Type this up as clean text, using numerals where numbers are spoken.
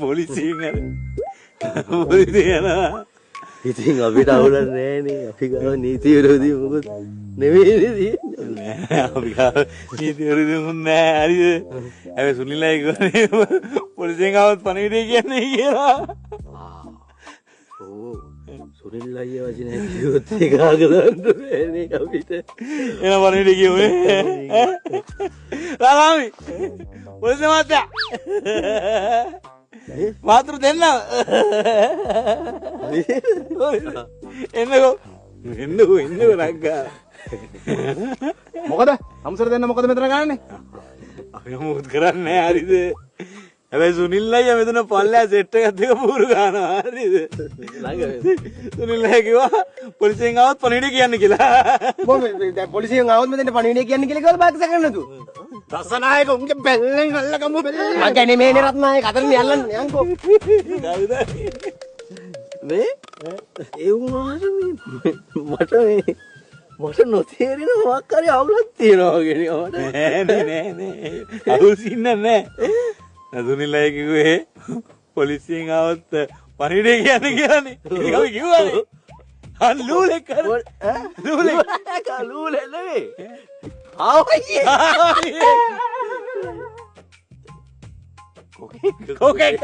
පොලිසියෙන් අර පොලිසිය යනවා. ඉතින් අපිට අවුලක් නෑනේ. අපි ගාව නීති විරෝධී මොකුත් නෙවෙයි නේද? නෑ අපි ගාව නීති විරෝධී මොකුත් නෑ. හරිද? හැබැයි සුනිල් අයියා කිව්වනේ පොලිසියෙන් ආවොත් පණිවිඩය කියන්නේ කියලා. ඔව් සුනිල් අයියා වචනයක් කිව්වොත් ඒක අහගන්න බෑනේ අපිට. එහෙනම් පණිවිඩය කියමු. රාගාමි පොලිසිය මහත්තයා මාතෘ දෙන්න එන්නකෝ එන්නකෝ එන්නකෝ නග්ගා. මොකද අම්සර දෙන්න මොකද මෙතන ගන්නනේ? අපි මොකුත් කරන්නේ නෑ හරිද? හැබැයි සුනිල් අයියා මෙතන පල්ලෑ සෙට් එකත් එක පූරු ගන්නවා හරිද? සුනිල් අයියා කිව්වා පොලිසියෙන් ආවොත් පණිවිඩය කියන්න කියලා. මොකද දැන් පොලිසියෙන් ආවොත් මෙතන පණිවිඩය කියන්න කියලා කිව්වද බාක් සකන්න නැතුව? රසනායක උන්ගේ බැල්ලෙන් අල්ලගමු බැල්ලෙන්. මං කියන්නේ මේනේ රත්නායක අතරින් අල්ලන්න යන්කෝ. මේ ඒ වුණාට මේ මට මේ මට නොතේරෙන මොකක් හරි අවුලක් තියෙනවා වගේ නේ මට. නෑ නෑ නෑ අවුල් සින්න නෑ. සුනිල් අයියා කිව්වේ පොලිසියෙන් ආවොත් පණිවිඩය කියන්න කියලානේ. ඉතින් අපි කිව්වානේ. අන් ලූලෙක් කර. ලූලෙක්. ලූලෙක් නෙවෙයි. ආවයි. කොකෙක්. කොකෙක්.